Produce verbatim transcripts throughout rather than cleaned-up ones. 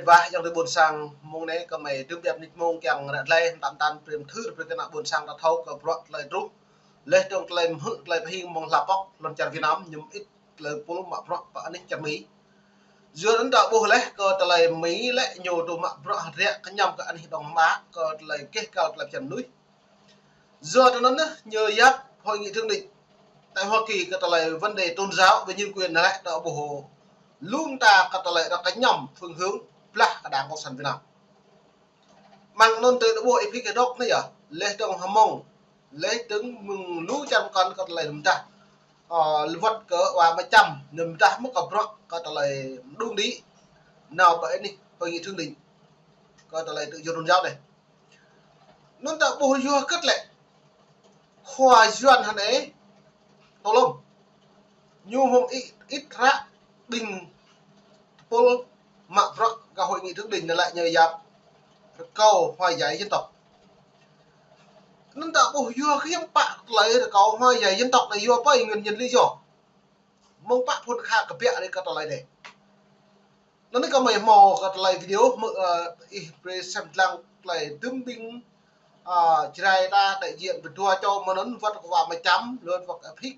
Wah, ayŏng adơi ƀôn sang, mông anai kơmơi tơbiă nit mông kiăng ră lĕ, tam tam prem thur, prem tơnă ƀôn sang ta thâo kơ bruă tơlơi truh. Leh dơ̆ng tơlơi mơhư̆, tơlơi pơhing mơ̆ng hlăp pŏk, lŏn čar Việt Nam, ñu mơit tơlơi pul mă bruă pơ anih čar Mi. Yua anŭn ta ƀuh leh kơ tơlơi Mi lĕ ñu tŭ mă bruă hơdră kơñăm kơ anih dŏng mă, kơ tơlơi keh kal tơlơi pơčăm mơnuih. Yua anŭn ñu yap hội nghị thượng đỉnh tại Hoa Kỳ kơ tơlơi vấn đề tôn giáo và nhân quyền lĕ ta ƀuh lu mơta kơ tơlơi ră kơñăm phương hướng blah kơ Đảng Cộng sản Việt Nam. Mơ̆ng anŭn tơ ƀuh ih pik kơ dŏ anai yơh, leh dơ̆ng Hmông, leh dơ̆ng mơ̆ng lu čar pơkŏn kơ tơlơi lŏm dah. Ơ, lơwăt kơ wa mơčăm, lŏm dah mơ̆ kơ bruă kơ tơlơi mơđung đĭ. Nao pơ anih hội nghị thượng đỉnh kơ tơlơi tự do tôn giáo anai. Anŭn ta ƀuh yua hơget lĕ. Khua Yuan hơnai, tơlŏm. Ñu hmâo ih, ih ră ƀing tơpul mă bruă kơ hội nghị thượng đỉnh anai lĕ ñu yap rơkâo hòa giải dân tộc. Anŭn ta ƀuh yua kơ hiư̆m pă tơlơi rơkâo hòa giải dân tộc anai yua ƀơi nguyên nhân lý do. Mơ̆ng pă phŭn kha kơbiă rai kơ tơlơi anai. Anŭn anai kơmơi hmâo kơ tơlơi video mơ̆, ơ, ih brơi sem lăng tơlơi dŭm ƀing, ơ, Jrai ta đại diện pơdua čô mơ̆n anŭn wăt kơ wa mơčăm, lŏn wăt ih pik.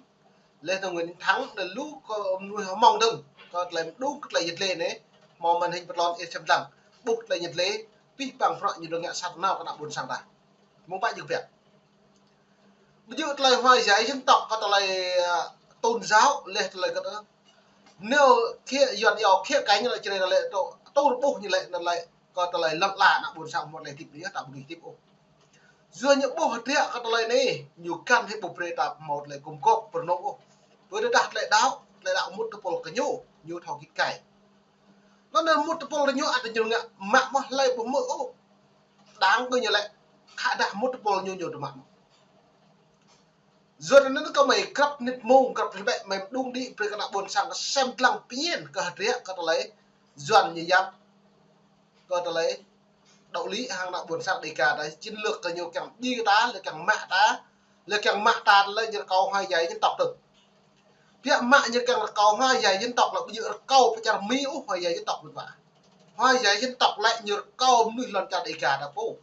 Leh dơ̆ng Nguyễn Thắng, leh lu kơ mơnuih Hmông dơ̆ng, kơ tơlơi mơđung kơ tơlơi yet lĕ anai, hmâo màn hình pơtlon ih sem lăng, ƀuh tơlơi yet lĕ, pih păng bruă ñu dơ̆ng ngă sat nao kơ ană ƀôn sang ta. Mơ̆ng pă jing biă. Ƀu djơ̆ tơlơi hòa giải dân tộc kơ tơlơi, ơ, tôn giáo, leh tơlơi kơ tơlơi. Nếu khía, Yuan yua khía cạnh ñu lĕ čơrê lĕ tô, tô rơbuh ñu lĕ, anŭn lĕ kơ tơlơi lăng la ană ƀôn sang mơ̆ lĕ tip anai yơh, ta ƀu ngă tip ôh. Yua ñu ƀuh hơdră kơ tơlơi anai, ñu kăn hĭ ƀu brơi ta hmâo tơlơi gum gôp pơrơnŭk ôh. Ƀơi tơdah tơlơi đaŏ, tơlơi đaŏ mŭt tơpul kơ ñu, ñu thâo git gai. Anŭn anŭn mŭt tơpul kơ ñu, ăt ñu ngă mă mơ̆ hlơi ƀu hmư̆ ôh. Đảng kơ ñu lĕ, khă dah mŭt tơpul ñu ñu tơmă mơ̆. Yua anŭn kơmơi grăp nit mông, grăp hlơi ƀĕ mơ̆ng mơđung đĭ brơi kơ ană ƀôn sang kơ sem lăng pơñen kơ hơdră kơ tơlơi Yuan ñu yap kơ tơlơi đạo lý hăng ană ƀôn sang Đêga ta, chiến lược kơ ñu kiăng djai ta, lĕ kiăng mă ta, lĕ kiăng mă ta, lĕ ñu rơkâo hòa giải dân tộc tơ. Biă mă ñu kiăng rơkâo hòa giải dân tộc lĕ ƀu djơ̆ rơkâo pơ čar Mi ôh hòa giải dân tộc mơ̆n wa. Hòa giải dân tộc lĕ ñu rơkâo mơnuih lŏn čar Đêga ta pô.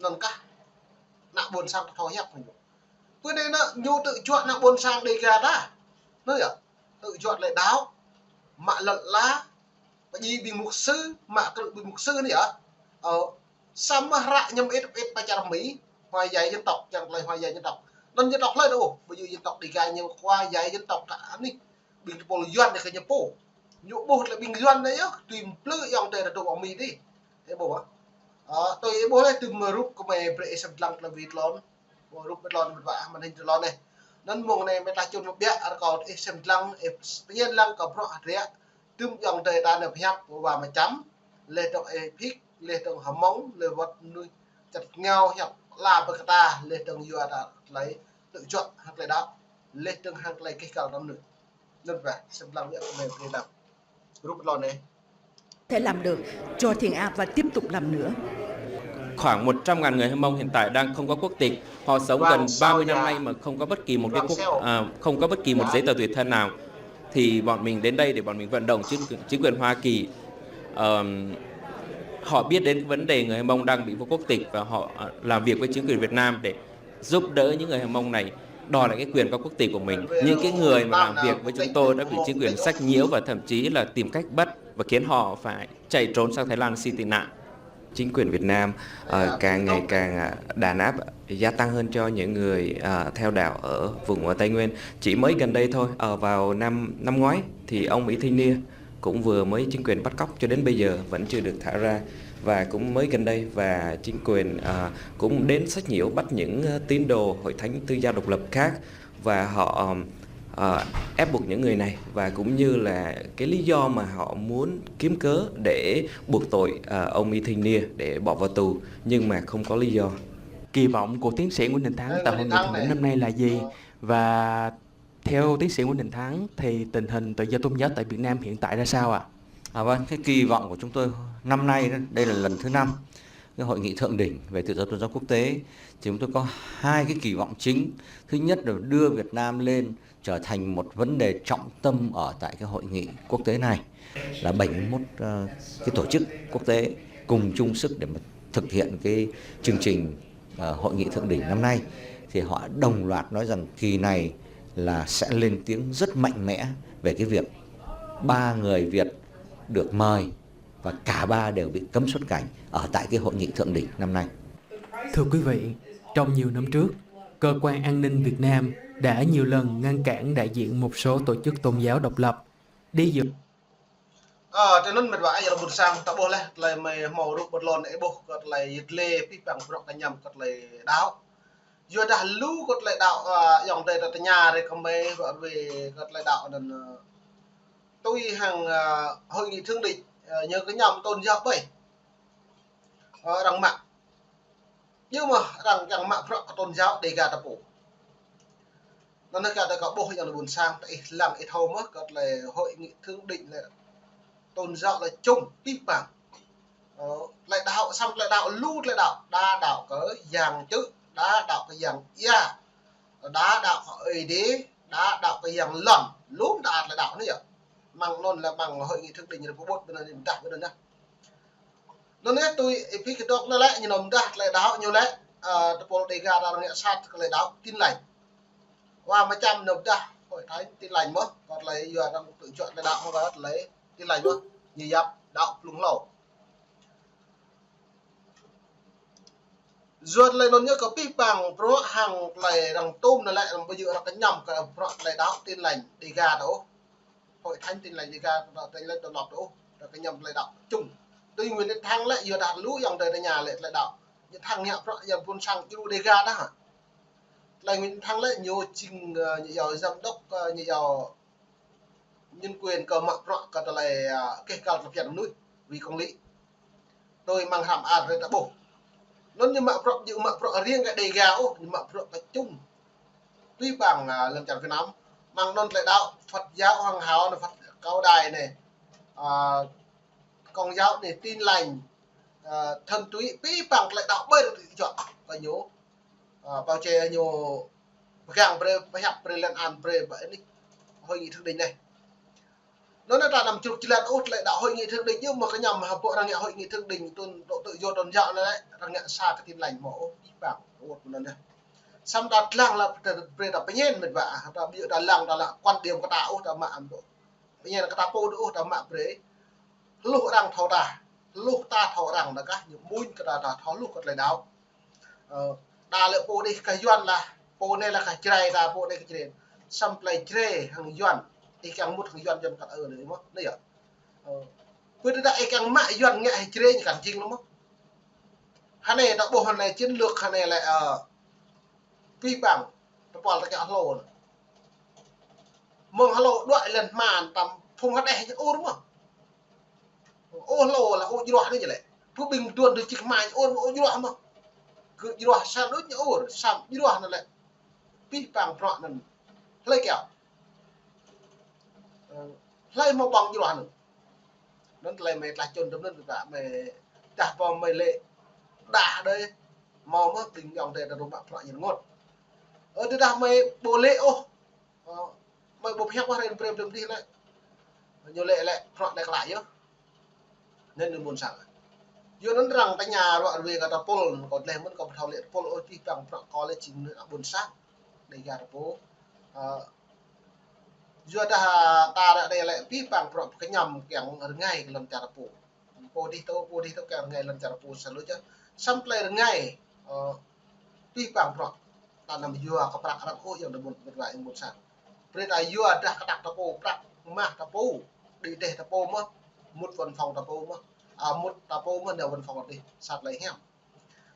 Anŭn kah ană ƀôn sang ta thâo hiăp ñu. Pơ anai anŭn ñu tơjuă ană ƀôn sang Đêga ta. Anŭn yơh, tơjuă tơlơi đaŏ, mă lăng la, pơdjai ƀing mục sư, mă krư̆ ƀing mục sư anai yơh. Ơ, samơ̆ hră ñu mơit mơit pơ čar Mi, hòa giải dân tộc, kiăng tơlơi hòa giải dân tộc. Anŭn dân tộc hlơi đôč, ƀu djơ̆ dân tộc Đêga ñu hòa giải dân tộc kơ anih ƀing tơpul Yuan anai kơ ñu pô. Ñu ƀuh tơlơi ƀing Yuan anai yơh, tui plư ayŏng adơi ta dŏ pơ Mi dih. Ih ƀuh ƀă. Ơ, tui ih ƀuh lĕ tơm rup kơmơi brơi ih sem lăng tơlơi video tlôn. Rup tlôn mơ̆n wa, màn hình tlôn anai. Anŭn mông anai mơta čun mơbiă rơkâo ih sem lăng, ih pơñen lăng kơ bruă hơdră. Tơm ayŏng adơi ta anai pơhiăp wa mơčăm. Leh dơ̆ng ih pik, leh dơ̆ng Hmông, leh wăt mơnuih čăt ngao hiăp la pơ kơ ta, leh dơ̆ng yua ta tơlơi tơjuă hăng tơlơi đaŏ, leh dơ̆ng hăng tơlơi keh kal tơm mơnuih. Anŭn wa, sem lăng biă kơmơi brơi lăng. Rup tlôn anai. Thể làm được, cho thiên an và tiếp tục làm nữa. Khoảng một trăm ngàn người Hmông hiện tại đang không có quốc tịch. Họ sống gần ba mươi năm nay mà không có bất kỳ một cái quốc, à, không có bất kỳ một giấy tờ tùy thân nào. Thì bọn mình đến đây để bọn mình vận động chính, chính quyền Hoa Kỳ, ờm, họ biết đến cái vấn đề người Hmông đang bị vô quốc tịch và họ, à, làm việc với chính quyền Việt Nam để giúp đỡ những người Hmông này đòi lại cái quyền có quốc tịch của mình. Những cái người mà làm việc với chúng tôi đã bị chính quyền sách nhiễu và thậm chí là tìm cách bắt và khiến họ phải chạy trốn sang Thái Lan xin tị nạn. Chính quyền Việt Nam, ờ, càng ngày càng, à, đàn áp gia tăng hơn cho những người, à, theo đạo ở vùng, ở Tây Nguyên. Chỉ mới gần đây thôi, ờ, vào năm, năm ngoái thì ông Y Thanh Niê cũng vừa mới chính quyền bắt cóc cho đến bây giờ vẫn chưa được thả ra. Và cũng mới gần đây và chính quyền, à, cũng đến sách nhiễu bắt những, ờ, tín đồ hội thánh tư gia độc lập khác và họ, ờ, ép buộc những người này và cũng như là cái lý do mà họ muốn kiếm cớ để buộc tội, ờ, ông Y Thanh Niê để bỏ vào tù nhưng mà không có lý do. Kỳ vọng của tiến sĩ Nguyễn Đình Thắng tại hội nghị thượng đỉnh năm nay là gì? Và theo tiến sĩ Nguyễn Đình Thắng thì tình hình tự do tôn giáo tại Việt Nam hiện tại ra sao ạ? À, vâng, cái kỳ vọng của chúng tôi năm nay đó, đây là lần thứ năm. cái hội nghị thượng đỉnh về tự do tôn giáo quốc tế, thì chúng tôi có hai cái kỳ vọng chính. Thứ nhất là đưa Việt Nam lên trở thành một vấn đề trọng tâm ở tại cái hội nghị quốc tế này, là bảy mươi mốt, ờ, cái tổ chức quốc tế cùng chung sức để mà thực hiện cái chương trình, ờ, hội nghị thượng đỉnh năm nay. Thì họ đồng loạt nói rằng kỳ này là sẽ lên tiếng rất mạnh mẽ về cái việc ba người Việt được mời và cả ba đều bị cấm xuất cảnh ở tại cái hội nghị thượng đỉnh năm nay. Thưa quý vị, trong nhiều năm trước, cơ quan an ninh Việt Nam đã nhiều lần ngăn cản đại diện một số tổ chức tôn giáo độc lập đi dự. Ơ, tơ nun met wa, ai yơh ƀôn sang ta ƀuh leh, tơlơi mơi hmâo rup bơtlon ih ƀuh, kơ tơlơi yit lê, pih pang prŏk kơ ñăm, kơ tơlơi đaŏ. Yua dah lu kơ tơlơi đaŏ, ơ, yŏng tơi ta tơña rê kơ mơi, wa rê kơ tơlơi đaŏ anŭn, ơ, tui hăng, ơ, hội nghị thượng đỉnh, ơ, ñu kơ ñăm tôn giáo ƀơi. Ơ, arăng mă. Yua mơ̆ arăng kiăng mă prŏk kơ tôn giáo Dega ta pô. Anŭn kơ ta kơ ƀuh yơh ƀôn sang ta ih lăng ih thâo mơ̆ kơ tơlơi hội nghị thượng đỉnh lĕ tôn giáo lĕ chung pih pang. Ơ, tơlơi đaŏ, săm tơlơi đaŏ, lu tơlơi đaŏ, đa đaŏ kơ yang čư̆, đa đaŏ kơ yang ia, đa đaŏ kơ Ơi Adai, đa đaŏ kơ yang lŏn, lu đa tơlơi đaŏ anai yơh. Mơ̆ng anŭn lĕ mơ̆ng hội nghị thượng đỉnh rơbŭt ƀơi anŭn dah ƀơi anŭn yơh. Anŭn yơh tui ih pih kơdŏk anai lĕ, ñu nao mơdah tơlơi đaŏ ñu lĕ, ơ, tơpul Dega ta arăng ngă sat kơ tơlơi đaŏ Tin Lành. Wa mơčăm nao mơdah Hội Thánh Tin Lành mơ̆, kơ tơlơi yua arăng tŭ juă tơlơi đaŏ mơ̆ kơ tơlơi Tin Lành mơ̆, ñu yap đaŏ blung hlâo. Yua tơlơi anŭn ñu kơ pih pang prŏk hăng tơlơi arăng tŭm anai lĕ, arăng ƀu djơ̆ arăng kơ ñăm kơ prŏk tơlơi đaŏ Tin Lành Dega ta ôh. Hội Thánh Tin Lành Dega, ta tơlơi tơlop ta ôh, arăng kơ ñăm tơlơi đaŏ chung. Tui Nguyễn Tấn Thắng lĕ, yua dah lu yŏng tơi tơña lĕ tơlơi đaŏ. Nguyễn Tấn Thắng ngă prŏk yua ƀôn sang djru Dega dah. Tơlơi Nguyễn Tấn Thắng lĕ, ñu jing, ơ, ñu yua giám đốc, ơ, ñu yua nhân quyền kơ mă prŏk kơ tơlơi, ơ, keh kăl tơlơi phiăn mơnuih, vì công lý. Tui mơ̆ng hrăm ar rê ta ƀuh. Anŭn ñu mă prŏk, ñu mă prŏk riêng kơ Dega ôh, ñu mă prŏk kơ chung. Pih pang, ơ, lŏn čar Việt Nam. Mơ̆ng anŭn tơlơi đaŏ, Phật giáo Hoàng Hảo anai, Phật Cao Đài anai, ơ, Công giáo anai, Tin Lành, ơ, Thuần Túy, pih pang tơlơi đaŏ ƀơi tơlơi juă kơ ñu. Ơ, pơčeh ñu pơgang brơi, pơhiăp brơi, lên án brơi ƀơi anai hội nghị thượng đỉnh anai. Anŭn ta anăm čruk čilat ôh tơlơi đaŏ hội nghị thượng đỉnh, yua mơ̆ kơ ñăm hơpă arăng ngă hội nghị thượng đỉnh tôn, tự do tôn giáo anai lĕ, arăng ngă sa kơ Tin Lành mơ̆ ôh, pih pang, ôh, anŭn yơh. Săm ta lăng lĕ brơi ta pơñen met wa, ta ƀu djơ̆ ta lăng ta lăng quan điểm kơ ta ôh ta mă ăm dŏ. Pơñen kơ ta pô dŏ ôh ta mă brơi. Hluh arăng thâo ta, hluh ta thâo arăng, dah kah ñu mŭn kơ ta, ta thâo hluh kơ tơlơi đaŏ. Ơ, đa lĕ pô dih kah Yuan lah, pô anai lah kah Jrai ta, pô anai kah Jrai. Săm tơlơi Jrai hăng Yuan, ih kiăng mŭt hăng Yuan, Yuan kăt ơ anai mơ̆, anai yơh. Ơ, pơ tơdah ih kiăng mă Yuan ngă hăng Jrai ñu kăn jing lu mơ̆. Hơnai ta ƀuh hơnai chiến lược hơnai lĕ, ơ, pih pang, tơpul ta kiăng hlô anai. Mơ̆ng hlô đuaĭ lŏn hma tam phung hơdeh ñu ur mơ̆. Ur hlô lah ur jruah anai ñu lĕ. Pơ ƀing tuan tơ čih hma ñu ur mơ̆, ur jruah mơ̆. Kơ jruah sa đôč ñu ur, săm jruah anai lĕ. Pih pang prŏk anŭn. Hlơi kiaŏ. Ơ, hlơi hmâo ƀơ̆ng jruah anŭn. Anŭn tơlơi mơi tlaih čun tơm anŭn tơdah mơi, dah pô mơi lĕ đah đơi, hmâo mơ̆ ƀing yŏng tơi ta rŭ mă prŏk ñu rơngot. Ơ, tơdah mơi ƀu lĕ ôh, ơ, mơi ƀu pơhiăp wah rin brơi brơi dih lĕ. Ñu lĕ lĕ prŏk lĕ klă yơh. Anŭn anŭn ƀôn sang. Yua anŭn arăng tơña ruă ruê kơ tơpul, kâo tơleh mơ̆n kâo ƀu thâo lĕ tơpul ôh, pih pang prŏk kâo lĕ jing ană ƀôn sang. Dega ta pô. Ơ, yua dah ta ră anai lĕ pih pang prŏk kơ ñăm kiăng rơngai kơ lŏn čar ta pô. Pô dih tơ, pô dih tơ kiăng rơngai lŏn čar ta pô sa lu čơ. Săm tơlơi rơngai, ơ, pih pang prŏk. Ta anăm yua kơ prăk arăng ôh yơh ană ƀôn, ƀôn sang. Brơi ta yua dah kơtăk ta pô, prăk mah ta pô, đĭ đeh ta pô mơ̆, mŭt văn phòng ta pô mơ̆. Ơ, mŭt ta pô mơ̆ nao văn phòng dih, sa tơlơi hiam.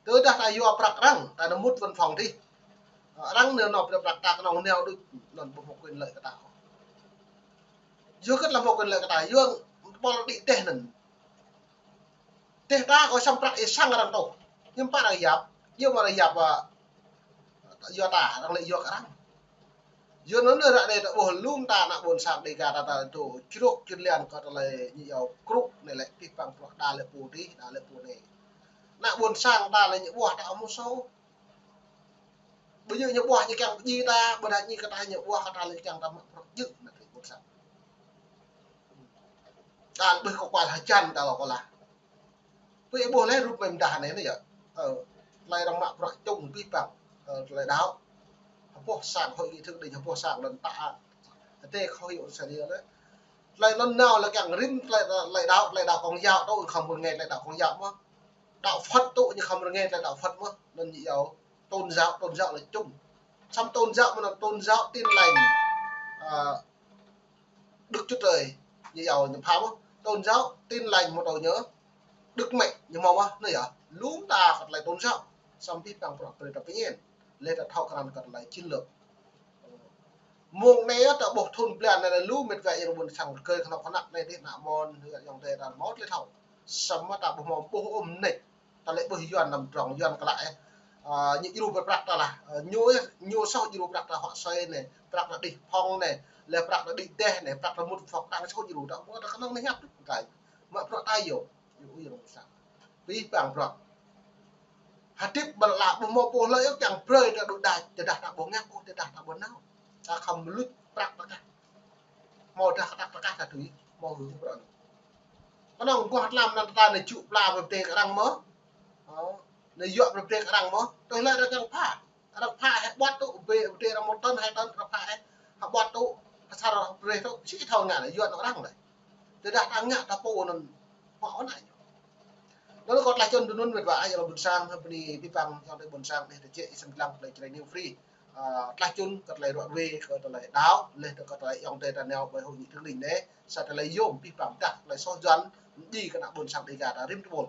Tơdah ta yua prăk arăng, ta nao mŭt văn phòng dih. Arăng nao nao brơi prăk ta kơnơ̆ng nao đôč, anŭn ƀu hmâo quyền lợi kơ ta. Yua hơget lăm hmâo quyền lợi kơ ta, yua tơpul đĭ đeh anŭn. Đĭ đeh ta kơ săm prăk ih sang arăng tŏ. Hiư̆m pă arăng yap, yua mơ̆ arăng yap, ơ, yua ta, arăng lĕ yua kơ arăng. Yua anŭn ră anai ta ƀuh lŏm ta ană ƀôn sang Dega ta, ta dŏ čruk čư̆ lian kơ tơlơi ñu yua krŭ anai lĕ pih pang prŏk đa lĕ pô dih, đa lĕ pô anai. Ană ƀôn sang ta lĕ ñu ƀuh ta ƀu hmâo sô. Ƀu djơ̆ ñu ƀuh ñu kiăng pơdjai ta, ƀôdah ñu kơ ta ñu ƀuh kơ ta lĕ kiăng ta mă bruă djơ̆ ană ƀôn sang. Ta ƀuh kơ kual hơjăn ta kơ lah. Pơ ih ƀuh lĕ rup mơ̆ng mơdah anai anai yơh. Ơ, tơlơi arăng mă bruă čung abih bang. Ơ, tơlơi đaŏ. Hơpuh sang hội nghị thượng đỉnh, hơpuh sang lŏn ta. Hơdai khối hội sa dia lĕ. Tơlơi anŭn nao lĕ kiăng rĭm tơlơi, tơlơi đaŏ, tơlơi đaŏ Công giáo, tơlơi khăm ƀôn ngai tơlơi đaŏ Công giáo mơ̆n. Đạo Phật tŭ ñu khăm rơngai tơlơi đạo Phật mơ̆n, anŭn ñu iâu tôn giáo, tôn giáo là chung. Samơ̆ tôn giáo mơ̆n, tôn giáo Tin Lành, à, Đức Chúa Trời, ñu iâu ñu pha mơ̆n. Tôn giáo Tin Lành mơ̆n tŭ ñu, Đức Mẹ ñu hmâo mơ̆n, anai yơh. Lŏm ta kơ tơlơi tôn giáo, samơ̆ abih bang bruă brơi ta pơñen. Lĕ ta thâo krăn kơ tơlơi chiến lược. Mông anai yơh ta ƀuh thun blan anai lu mĕt wa ayŏng ƀôn sang rơgơi kơnuk kơna anai dih ană mơ̆n, ayŏng adơi ta hmâo tơlơi thâo. Samơ̆ ta ƀuh hmâo ƀuh ôh mơneč. Ta lĕ ƀuh Yuan lăm drŏng, Yuan kơ lăi. Ơ, ñu djru brơi prăk ta lah. Ơ, ñu, ñu soh djru prăk ta hŏk soi anai, prăk ta đih phŏng anai, lĕ prăk ta đih deh anai, prăk ta mŭt phŏk ta soh djru ta. Ƀuh ta kơnơ̆ng anai hiăp tŭ kai. Mă bruă ta yơh. Ñu ui rŏng sa. Abih bang bruă. Hơdip ƀơi lŏn ƀu hmâo pô hlơi ôh kiăng brơi ta đôč đač, tơdah ta ƀu ngă ôh, tơdah ta ƀu nao. Ta khăm luč prăk ta kah. Hmâo dah kơ prăk ta kah ta tui, hmâo hơget bruă. Kơnơ̆ng guah tlam anŭn ta anai čŭk pla brơi pơdai kơ arăng mơ̆n. Ơ, anai yua brơi pơdai kơ arăng mơ̆n. Tui hlơi arăng kiăng pha. Arăng pha hĕ ƀuăt tŭ, brơi, brơi arăng một tấn, hai tấn, arăng pha hĕ. Hă ƀuăt tŭ, asar arăng brơi tŭ, či thâo ngă lĕ, Yuan arăng lĕ. Tơdah ta ngă ta pô anŭn, hmâo anai. Anŭn kâo tlaih čun tui anŭn mĕt wa ayŏng adơi ƀôn sang, bơni abih bang ayŏng adơi ƀôn sang, dêh tơčĕ, ih sem lăng tơlơi Jrai News Free. Ơ, tlaih čun kơ tơlơi ruă ruê, kơ tơlơi đaŏ, lĕ kơ tơlơi ayŏng adơi ta nao ƀơi hội nghị thượng đỉnh anai, sa tơlơi yôm abih bang dah, tơlơi soh Yuan, mơdjai kơ ană ƀôn sang Dega ta rĭm tơpul.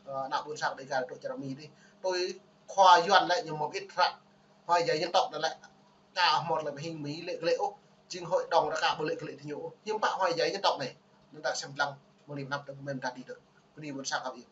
Ơ, ană ƀôn sang Dega ta dŏ čar Mi dih. Tui khua Yuan lĕ ñu hmâo ĭt hră. Hoa giải nhân tộc anai lĕ, ta hmâo tơlơi pơhing Mi lĕ glĕ ôh, jing hội đồng ră kơ ƀu lĕ glĕ tơ ñu ôh. Hiư̆m pă hoa giải nhân tộc anai, anŭn ta sem lăng, mơ̆ng anai pơ anăp tơ mơ̆ng ta dih tơ. Bơni ƀôn sang khăp yơh.